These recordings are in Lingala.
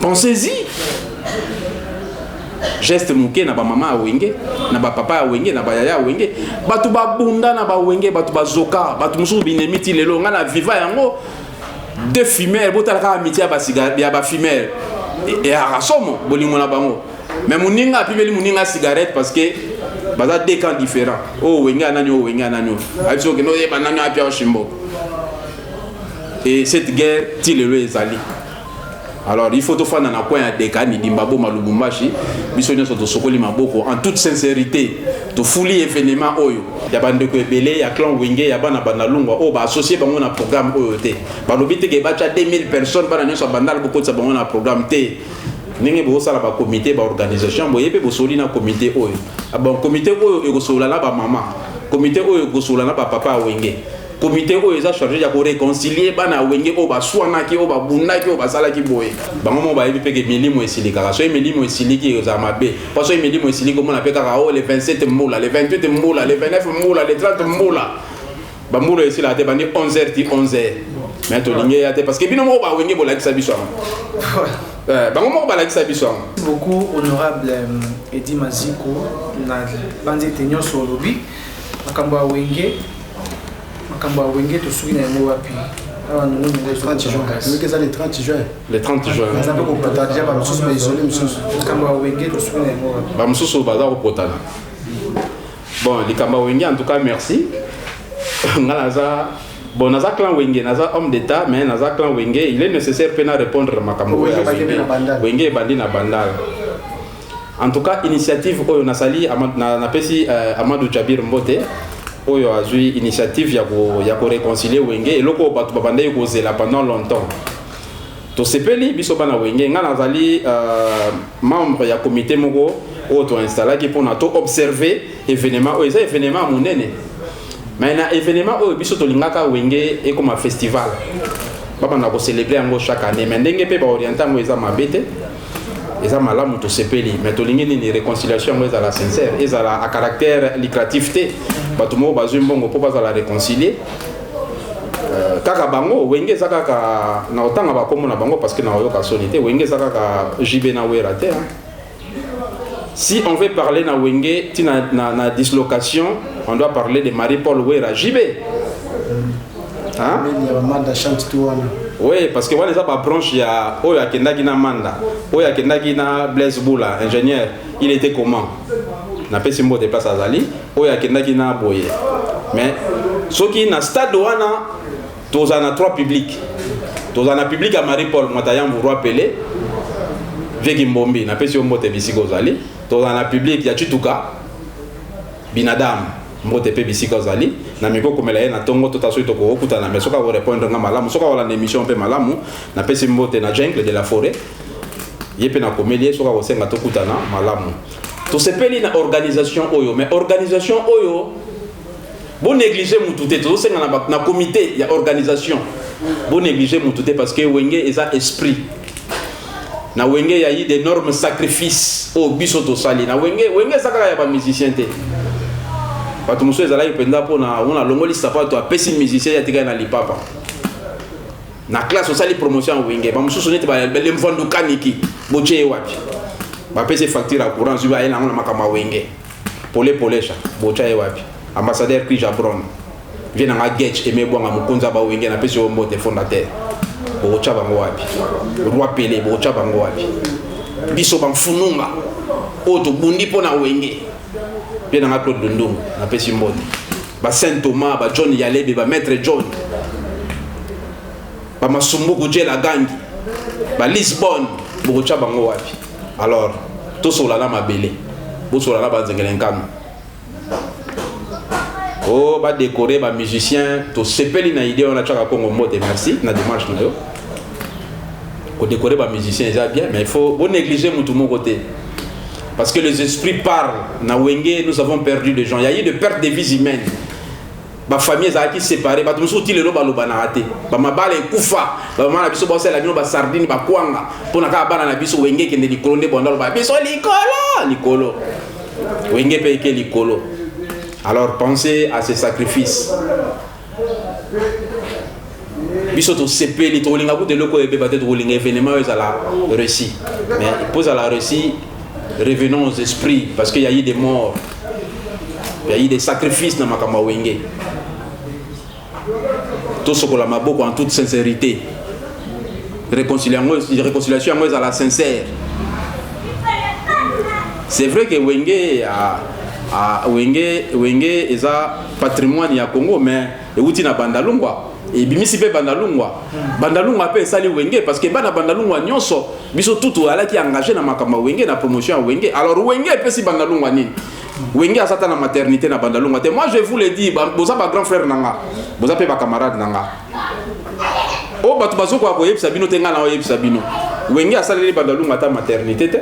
Pensez-y. Geste moke na bamama ya Wenge, na bapapa ya Wenge, na bayaya ya Wenge, bato babunda na bawenge, bato bazoka, bato mosusu binemi ti lelo. Ngai na viva yango, deux fumeurs, botala kaka amitié ya bafumeur, eyaka somo, bolingo na bango. Mais moninga apimeli moninga cigarette parce que baza deux camps différents. Oyo Wenge ya nani, oyo Wenge ya nani, oyo ayebi soki okende oyeba nani apia oshimbo. Et cette guerre ti lelo ezali. Alors il faut tofanda na coin ya Deka Nidimba, Boma, Lubumbashi, biso nyonso tosokoli maboko en toute sincérité, tofuli événement oyo ya bandeko ebele ya clan Wenge, ya bana Bandalungwa oyo baassocier bango na programme oyo te. Balobi te ke batya 2000 personnes, bana nyonso ya Bandala bokotisa bango na programme te. Ndenge bozosala bacomité, baorganisation boye mpe bosoli na comité oyo. Bon, comité oyo ekosolola na bamama, comité oyo ekosolola na bapapa ya Wenge, comité oyo eza chargé ya koréconcilier bana ya Wenge oyo baswanaki, oyo babundaki, oyo basalaki boye. Bango moko bayebi mpe ke milimo esilikaka. Soki milimo esiliki, ezala mabe, mpo soki milimo esiliki, omona mpe kaka o le 27 mbula, le 28 mbula, le 29 mbula, le 30 mbula. Bambula esilaka te, bandi 11 heures ti 11 heures. Mais tolingi eya te parce que bino moko bawenge bolakisa biso yango. Bango moko balakisa biso yango. Beaucoup, honorable Edi Maziko. Na banzete nyonso olobi, makambo ya Wenge, makambo ya Wenge, tosuki na yango wapi? Awa nongonongo. 30 juin, oyoki, eza le 30 juin. Le 30 juin. Baza mpe kopota déjà, bamosusu baisole mosusu. Makambo ya Wenge, tosuki na yango wapi? Bamosusu baza kopotana. Bon, likambo ya Wenge, en tout cas merci. Nga naza, bon, naza clan Wenge, naza homme d'état, mais naza clan Wenge. Il est nécessaire mpe na répondre makambo oyo Wenge ya ebandi na Bandal. Wenge ebandi na Bandal. En tout cas, initiative oyo nasali, napesi Amadou Jabir mbote, oyo azwi initiative ya koréconcilier Wenge, eloko oyo bato babandaki kozela pendant longtemps. Tosepeli, biso bana Wenge. Ngai nazali membre ya comité moko oyo toinstallaki mpona toobserve événement oyo. Eza événement ya monene, mais na événement oyo, biso tolingaka Wenge ekoma festival, babanda kocélébrer yango chaque année. Mais ndenge mpe baoriente yango, eza mabe te, eza malamu, tosepeli. Mais tolingi nini? Réconciliation yango ezala sincère, ezala à caractère lucratif te. Bato moko bazwi mbongo mpo bazala réconcilier. Kaka bango, Wenge eza kaka na kotanga bakombo na bango parce que na koyoka soni te. Wenge eza kaka JB na Wera te, hein. Si on veut parler na Wenge ti na dislocation, on doit parler de Marie-Paul, Wera, JB, hein? Pembeni ya bamanda chante to wana. Oui, parce que wana eza babranche ya oyo akendaki na Manda, oyo akendaki na Blaise Bula, ingénieur, il était comment? Napesi mbote place azali, oyo akendaki na boye. Mais soki na stade wana, tozala na trois publics. Tozala na public ya Marie Paul Mwata Yambu, Roi Pele, Veki Mbombi, napesi yo mbote bisika ozali. Tozala na public ya Chituka Binadam, mbote mpe bisika ozali. Na miko komela ye na ntongo, tota soki tokokutana, mais soki akorépondre nga malamu, soki akolanda émission mpe malamu, napesi mbote na Jungle de la Forêt, ye mpe nakomeli ye, soki akosenga tokutana malamu. Tosepeli na organisation oyo, mais organisation oyo, bonéglige mutu te. Tozosenga na comité ya organisation, bonéglige mutu te, parce que Wenge eza esprit. Na Wenge ya eu d'énormes sacrifices oyo biso tosali na Wenge. Wenge eza kaka ya bamusicien te. Bato mosusu ezalaki mpenza mpona ona alongoli sapato, apesi musicien, ye atikali na lipapa. Na classe osali promotion ya Wenge. Bamosusu neti lemvandukaniki, botie ye wapi? Bapesi facture ya courant, zwi aye nango na makambo ya Wenge. Pole polesha, botya ye wapi? Ambassadeur Krija Bron, vie nanga Getch Aime Bwanga, mokonzi ya bawenge, napesi yo mbote, fondateur, bokotya bango wapi? Roi Pele, bokotya bango wapi? Biso bamfununga oyo tobundi mpo na Wenge, mpe nanga Claude Dundungu, napesi mbote. Ba Saint Thomas, ba John Yalebe, ba Maître John, bamasumbuku Jela Gangi, ba Lisbonne, bokotya bango wapi? Alors tosola na mabele, bosola na banzengele nkanu o badécorer bamusicien. Tosepeli na idée wana. Tiaka Kongo mbote, merci na démarche na yo. Kodécorer bamusicien eza bien, mais il faut bonégliger mutu moko te, parce que les esprits parlent. Na Wenge, nous avons perdu des gens, il y a eu de perte de vies humaines. Bafamille ezalaki séparé, bato mosusu ti lelo balobanaka te, bamabala ekufa. Bamama na biso baosala bino basardine, bakwanga, mpona kaka bana na biso Wenge ekende likolo. Nde bonda loba biso likolo likolo, Wenge mpe eke likolo. Alors pensez à ces sacrifices. Biso tosepeli, tokolinga kuta eloko oyo ebeba te, tokolinga événement oyo ezala réussi. Mais mpo ezala réussi, revenons aux esprits, parce qu'il y a eu des morts, il y a eu des sacrifices na makambo ya Wenge. Tosokola maboko en toute sincérité, réconciliation yango ezala sincère. C'est vrai que Wenge a Wenge eza patrimoine ya Congo, mais euti na Bandalungwa, ebimisi mpe Bandalungwa. Bandalungwa mpe esali Wenge, parce que bana Bandalungwa nyonso, biso tutu alaki engagé na makambo ya Wenge, na promotion ya Wenge. Alors Wenge epesi Bandalungwa nini? Wenge aza ta na maternité na Bandalungwa te. Moi, je vous le dis, boza bagrand frère na nga, boza mpe bacamarade na nga. Oyo bato bazokoka koyebisa bino te, ngai na oyebisa bino: Wenge asaleli Bandalungwa ata maternité te,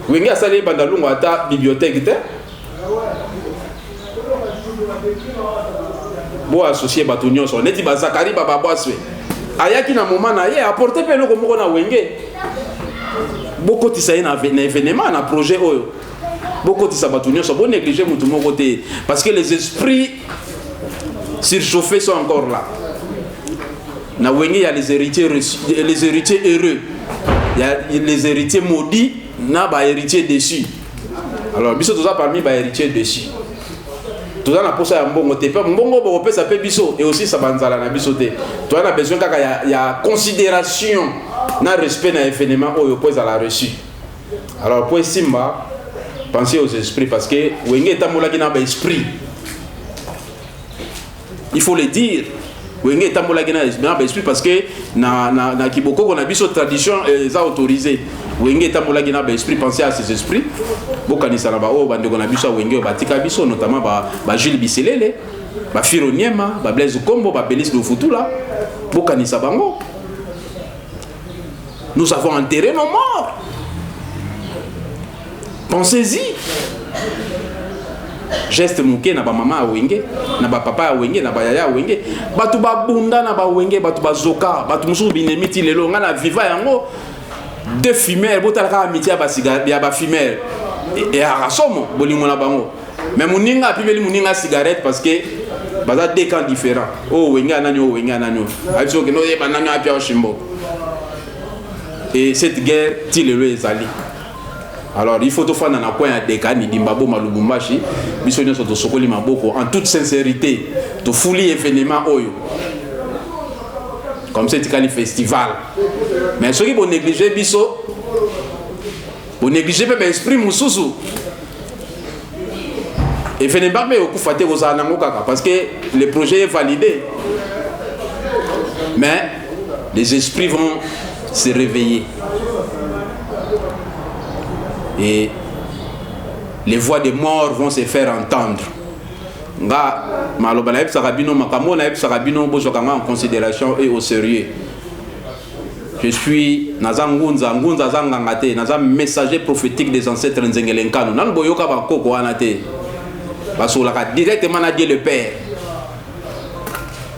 Wenge asaleli Bandalungwa ata bibliothèque te. Bo associer bato nyonso neti bazakari bababwaswe, ayaki na moment na ye, apporte mpe eloko moko na Wenge. Bokotisa ye na événement, na projet oyo. Bokotisa bato nyonso, bonéglige motu moko te, parce que les esprits surchauffés sont encore là na Wenge. Ya les héritiers reçus, les héritiers heureux, il y a les héritiers maudits na bahéritier déçus. Alors biso toza parmi bahéritier déçus. Toza na posa ya mbongo te, mpe mbongo bokopesa mpe biso eosisa banzala na biso te. Toza na besoin kaka ya considération na respect na événement oyo mpo ezala reçu. Alors po esimba, pensez aux esprits, parce que Wenge etambolaki na baesprit, il faut le dire. Wenge etambolaki na baesprit, parce que na kibokoko na biso, tradition eza autorisé. Wenge etambolaki na baesprit. Pensez à ces esprits. Bokanisa na baoyo bandeko na biso ya Wenge oyo batika biso, notamment bajules Biselele, bafiro Niema, bablaise Kombo, babelis Lofutula. Bokanisa bango. Nous avons enterré nos morts, pensez-y. Geste moke na bamama ya Wenge, na bapapa ya Wenge, na bayaya ya Wenge, bato babunda na bawenge, bato bazoka, bato mosusu binemi ti lelo. Ngai na viva yango, deux fumeurs, botala kaka amitié ya bafumeur, eyaka somo, bolingo na bango. Mais moninga apimeli moninga cigarette, parce que baza deux camps différents. Oyo Wenge ya nani, oyo Wenge ya nani, oyo ayebi soki okende oyeba nani apia oshimbo. Et cette guerre ti lelo ezali. Alors il faut tofanda na coin ya Deka Nidimba, Boma, Lubumbashi, biso nyonso tosokoli maboko en toute sincérité, tofuli événement oyo comme ça etikali festival. Mais soki bonéglige biso, bonéglige mpe baesprit mosusu, événement mpe ekokufa te, kozala nango kaka, parce que le projet est validé. Mais les esprits vont se réveiller et les voix des morts vont se faire entendre. Nga maloba nayebisaka bino, makambo oyo nayebisaka bino, bozwaka nga en considération et au sérieux. Je suis, naza ngunza. Ngunza aza nganga te, naza messager prophétique des ancêtres Nzengele Nkanu. Nanu boyoka bakoko wana te, basololaka directement na Dieu le Père.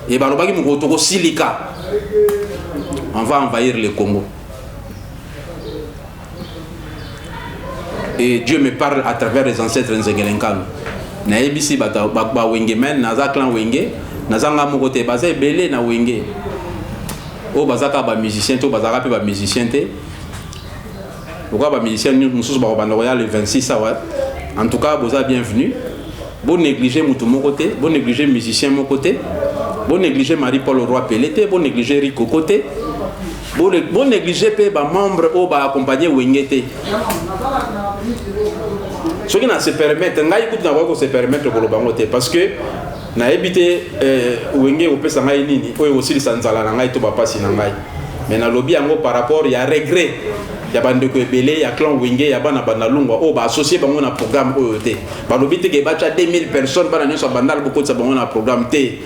E balobaki mokolo tokosilika, on va envahir le Congo. Et Dieu me parle à travers les ancêtres Nzengele Nkanu. Nayebisi bato bawenge, men naza clan Wenge, naza nga moko te, baza ebele na Wenge oyo baza kaka bamusicien te, oyo bazalaka mpe bamusicien te. Lokola bamusicien mosusu bakobanda koya le 26 awa, en tout cas boza bienvenu. Bonéglige motu moko te, bonéglige musicien moko te, bonéglige Marie Paul Roi Pele te, bonéglige Rikoko te, bonéglige mpe bamembre oyo baaccompagne Wenge te. Soki na se permettre, ngai kutu nakoki kose permettre koloba yango te, parce que nayebi te Wenge kopesa ngai nini oyo ekosilisa nzala na ngai to bapasi na ngai. Mais nalobi yango par rapport ya regret ya bandeko ebele ya clan Wenge, ya bana Bandalungwa oyo baassocie bango na programme oyo te. Balobi te ke batya 2000 personnes, bana nyonso ya Bandala, bokotisa bango na programme te.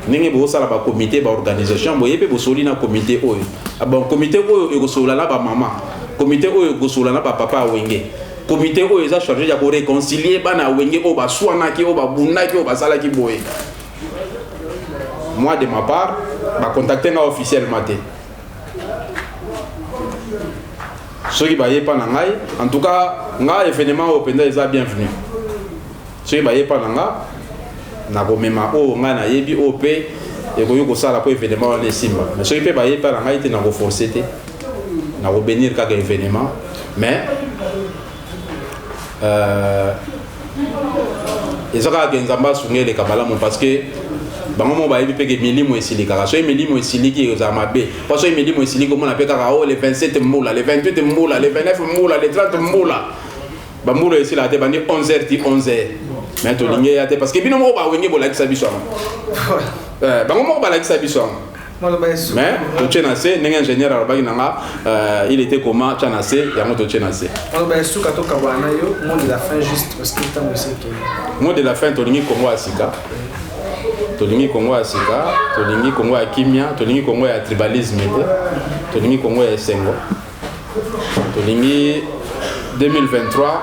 Ndenge bozosala bacomité, baorganisation boye, mpe bosoli na comité oyo. Bon, comité oyo ekosolola na bamama, comité oyo ekosolola na bapapa ya Wenge, comité oyo eza chargé ya koréconcilier bana ya Wenge oyo baswanaki, oyo babundaki, oyo basalaki boye. Moi, de ma part, bacontacte nga officiellement te. Soki baye pa na ngai, en tout cas nga événement oyo mpenza eza bienvenu. Soki baye pa na nga, nakomema oyo ngai nayebi, oyo mpe Ekoki kosala mpo événement wana esimba. Mais soki mpe baye mpe na ngai te, nakoforce te, nakobénir kaka événement. Mais eza kaka ke Nzambe asunga, eleka malamu, parce que bango moko bayebi mpe ke milimo esilikaka. Soki milimo esiliki, ezala mabe, mpo soki milimo esiliki, omona mpe kaka o le 27 mbula, le 28 mbula, le 29 mbula, le 30 mbula. Bambula esilaka te, bandi 11 heures ti 11 heures. Mais tolingi eya te, parce que bino moko bawenge bolakisa biso yango. Bango moko balakisa biso yango. Mais totie na se ndenge ingénieur alobaki na nga, il était comment, tia na se yango, totie na se. Maloba ya suka, tokabwana na yo. Mot de la fin juste, parce que ntango esekei. Mot de la fin: tolingi Kongo ya sika, tolingi Kongo ya sika, tolingi Kongo ya kimia, tolingi Kongo ya tribalisme te, tolingi Kongo ya esengo. Tolingi 2023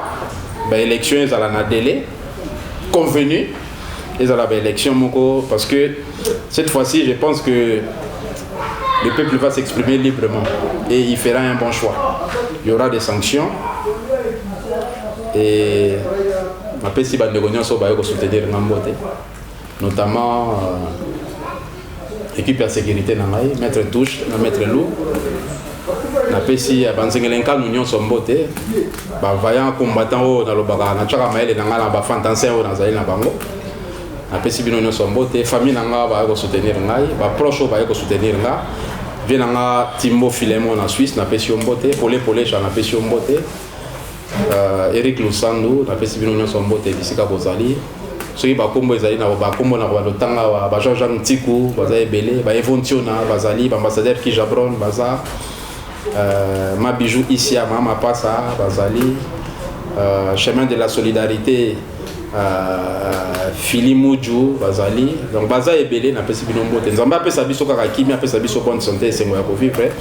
baélection ezala na délai convenu, ezala baélection moko, parce que cette fois-ci, je pense que le peuple va s'exprimer librement et il fera un bon choix. Il y aura des sanctions. Et napesi bandeko nyonso baye kosoutenir nga mbote, notamment équipe ya sécurité na ngai, maître Touche na maître Lou. Napesi ya banzengele nkanu nyonso mbote, bavaillant combattant oyo nalobaka, natiaka mayele na ngai na bafantassins oyo nazali na bango. Napesi bino nyonso mbote. Famille na nga baye kosoutenir ngai, baproche oyo baye kosoutenir nga, vie na nga Timbo Filemo na Suisse, napesi yo mbote. Pole Polesha, napesi yo mbote. Eric Lusandu, napesi bino nyonso mbote bisika bozali. Soki bakombo ezali na bakombo na balotanga, ba Jean Jean Ntiku baza ebele, ba Evontiona bazali, baambassadeur Kijabron baza, Mabijou Isia, Mama Pasa bazali, Chemin de la Solidarité, Fili Muju bazali. Donc baza ebele, napesi bino mbote. Nzambe apesa biso kaka kimia, apesa biso bonne santé, esengo ya kovivre.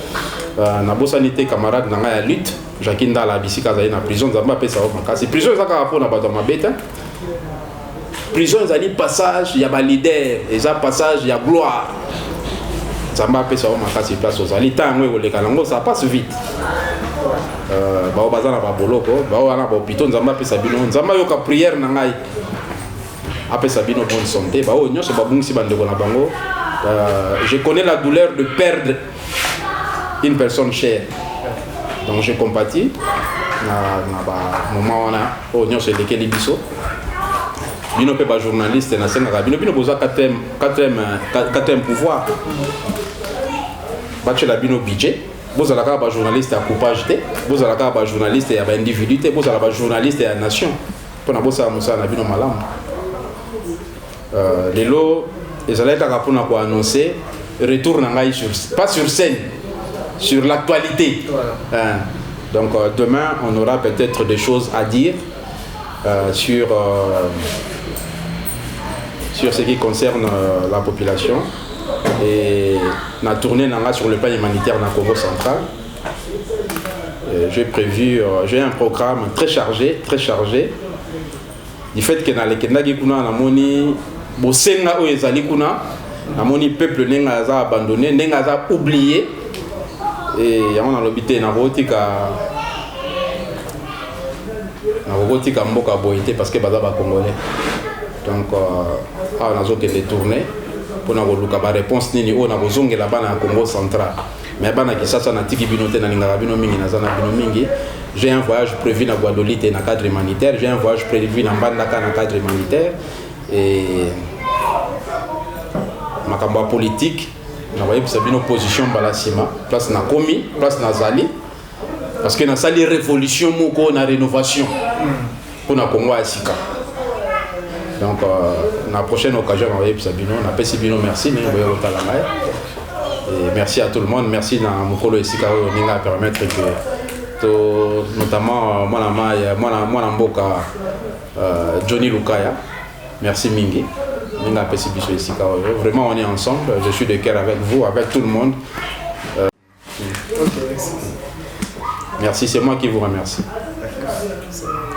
Nabosani te camarade na ngai ya lutte, Jacques Ndala, bisika azali na prison, Nzambe apesa yo makasi. Prison eza kaka mpona bato ya mabe te. Prison ezali passage ya baleader, eza passage ya gloire. Nzambe apesa yo makasi place ozali. Ta yango ekoleka nango, ça passe vite. Bao baza na baboloko, bao wana bahôpitaux, Nzambe apesa bino, Nzambe ayoka prière na ngai, apesa bino bonne santé. Baoyo nyonso babungisi bandeko na bango, je connais la douleur de perdre une personne chère, donc je compatis na bamoment wana oyo nyonso elekeli biso. Bino mpe bajournaliste, nasengaka bino, bino boza quatrième pouvoir, batiela bino budget. Bozala kaka bajournaliste ya coupage te, bozala kaka bajournaliste ya baindividu te, bozala bajournaliste ya nation, mpona bosala mosala na bino malamu. Lelo ezalaki kaka mpona koannonce retour na ngai sur, pas sur scène, sur l'actualité. Voilà. Hein. Donc demain, on aura peut-être des choses à dire sur ce qui concerne la population et na tournée na nga sur le plan humanitaire dans Congo central. J'ai un programme très chargé, très chargé. Du fait que nalekendaki kuna, namoni bosenga oyo ezali kuna, namoni peuple ndenge aza abandonné, ndenge aza oublié. E yango nalobi te, nakokotika mboka boye te, parce que baza bacongolais. Donc awa nazokende tournée mpona koluka baréponse nini oyo nakozongela bana ya Congo central. Mais bana Kinshasa, natiki bino te, nalingaka bino mingi, naza na bino mingi. J'ai un voyage prévu na Gbadolite na cadre humanitaire, j'ai un voyage prévu na Mbandaka na cadre humanitaire. Et makambo ya politique, nakoyebisa bino position mbala nsima, place nakomi, place nazali, parce que nasali révolution moko na rénovation mpona Kongo ya sika. Donc na prochaine occasion nakoyebisa bino. Napesi bino merci ndenge boye kotala ngai, et merci à tout le monde. Merci na mokolo esika oyo ndenge apermettre que to, notamment mwana mai, mwana mboka Johnny Lukaya, merci mingi ndenge apesi biso esika oyo. Vraiment, on est ensemble, je suis de cœur avec vous, avec tout le monde. Ok, merci. Merci, c'est moi qui vous remercie. D'accord.